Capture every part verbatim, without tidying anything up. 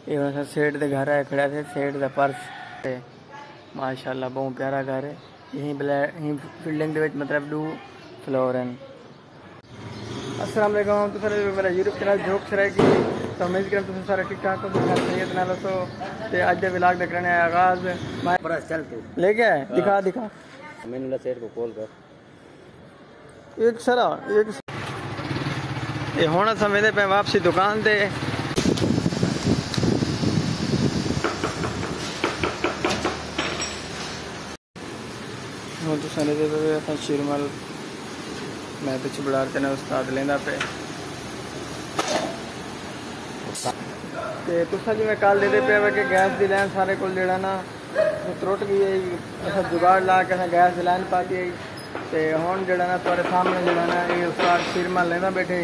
یہ ہن اساں سیٹھ دے گھر آئے کھڑے تھے، سیٹھ دا پرس تے ماشاءاللہ بہت پیارا گھر ہے۔ یہیں بلا-، یہیں بلڈنگ دے وچ مطلب ݙو فلور ہیں۔ السلام علیکم، تساں میرا یوٹیوب چینل جھوک سرائیکی، تو امید کروں تساں سارے ٹھیک ٹھاک ہو، خیر خیریت نال ہسو۔ تے اڄ دے ولاگ دا کرنے آغاز۔ میں بس چل تو۔ لے کے آئے؟ ہاں۔ دکھا، دکھا۔ امین اللہ سیٹھ کو کال کر۔ ایک سرا، ایک س-، اے ہݨ اساں ویندے پئے واپسی دکان تے۔ ہݨ تساں ݙیہدے پئے وے اساں شیرمل، میں پچھے بڑار تے نہ استاد لیندا پئے۔ تے تساں جیویں کل ݙیہدے پئے وے کہ گیس دی لائن سارے کول جیڑھا نا، ترٹ ڳئی ہے۔ اساں جگاڑ لا کے اساں گیس دی لائن پاتی ہے۔ تے ہݨ جیڑھا نا تہاݙے سامݨے جیڑھا نا اے استاد شیرمل لیندا ٻیٹھے۔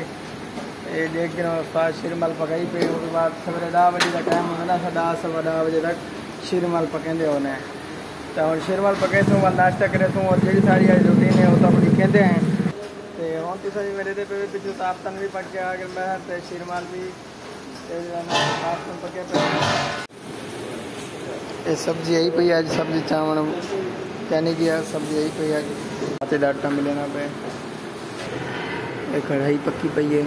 اے ݙیکھ گھنو استاد شیرمل پکائی پئے۔ اوں بعد سویرے ݙاہ وڄے دا ٹائم ہوندا نا، اساں ݙاہ سوا ݙاہ وڄے تک شیرمل پکیندے ہوندے ہیں۔ تے ہݨ شیرمل پکیسوں، ول ناشتہ کریسوں، اور جیڑھی ساݙی اڄ روٹین ہے، او تہاکوں ݙکھیندے ہیں۔ تے ہݨ تساں جیویں ݙیہدے پئے وے، پچھوں تاپتن وی پک ڳیا، اگر میں تے شیرمل وی، تے جیڑھا نا تاپتن پکے پئے۔ اے سبزی آئی پئی، اڄ سبزی چاوݨ کینی ڳیا، سبزی آئی پئی اڄ۔ آٹے دا آٹا ملیندا پئے۔ اے کڑھائی پکی پئی ہے۔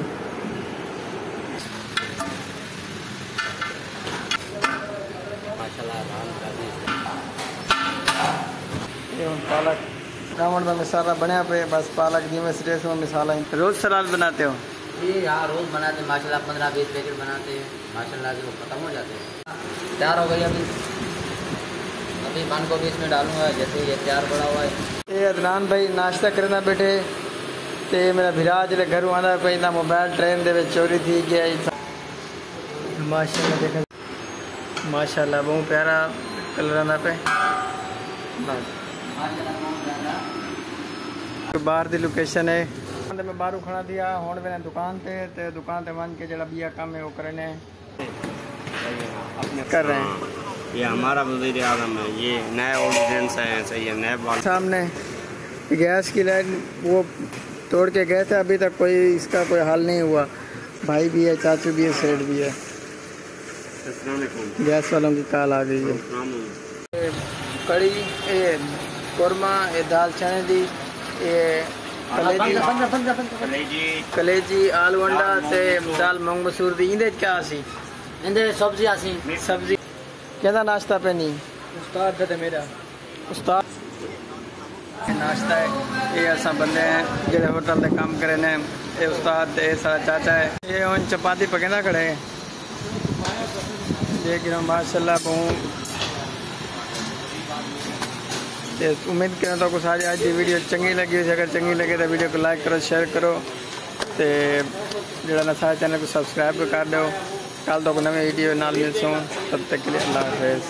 اے ہݨ پالک چاوݨ دا مصالحہ بݨیا پئے، بس پالک جیویں سٹیسوں مصالحہ۔ روز سلاد بناتے ہو؟ جی ہاں، روز بناتے ہیں، ماشاءاللہ پندرہ بیس پیکٹ بناتے ہیں، ماشاءاللہ جو ختم ہو جاتے ہیں۔ تیار ہو گئی ابھی۔ ابھی بند گوبھی اس میں ڈالوں گا، جیسے یہ تیار پڑا ہوا ہے۔ اے عدنان بھائی ناشتہ کریندا ٻیٹھے، تے میرا بھرا جیڑھا گھروں آندا پئے، ایندا موبائل ٹرین دے وچ چوری تھی ڳیا ہے۔ ماشاءاللہ دیکھو، ماشاءاللہ بہت پیارا کلر آندا پئے۔ بس۔ باہر دی لوکیشن ہے۔ میں باہروں کھڑا تھیا، ہݨ ویندے دکان تے، تے دکان تے ونڄ کے جیڑھا ٻیا کم ہے، او کرݨے۔ اپنے کر رہے ہیں۔ ہاں، یہ ہمارا وزیر اعظم ہے، یہ نئے آرڈیننس ہیں، صحیح ہے، نئے بال۔ سامنے گیس کی لائن وہ توڑ کے گئے تھے، ابھی تک کوئی اس کا کوئی حل نہیں ہوا۔ بھائی بھی ہے، چاچو بھی ہے، سیٹھ بھی ہے۔ السلام علیکم۔ گیس والوں کی کال آ گئی ہے۔ السلام علیکم۔ کڑی، اے قورمہ، اے دال چنے دی، اے کلیجی، کلیجی، کلیجی، آلو انڈا تے دال مونگ مسور دی۔ ایندے وچ کیا سی؟ ایندے سبزی آسی۔ سبزی۔ کیندا ناشتہ پئے نی؟ استاد دا تے میرا۔ استاد۔ ناشتہ ہے۔ اے اساں بندے ہیں جیڑھے ہوٹل تے کم کرینے۔ اے استاد تے اے ساݙا چاچا ہے۔ اے ہݨ چپاتی پکیندا کھڑے۔ ݙیکھ گھنو ماشاءاللہ بہوں۔ تے امید کرینداں تہاکوں ساݙی اڄ دی ویڈیو چنڳی لڳی ہوسی۔ اگر چنڳی لڳے تاں ویڈیو کوں لائک کرو، شیئر کرو۔ تے جیڑھا نا ساݙے چینل کوں سبسکرائب کر ݙیو۔ کل تہاکوں نویں ویڈیو نال ملسوں۔ تب تک کے لیے اللہ حافظ۔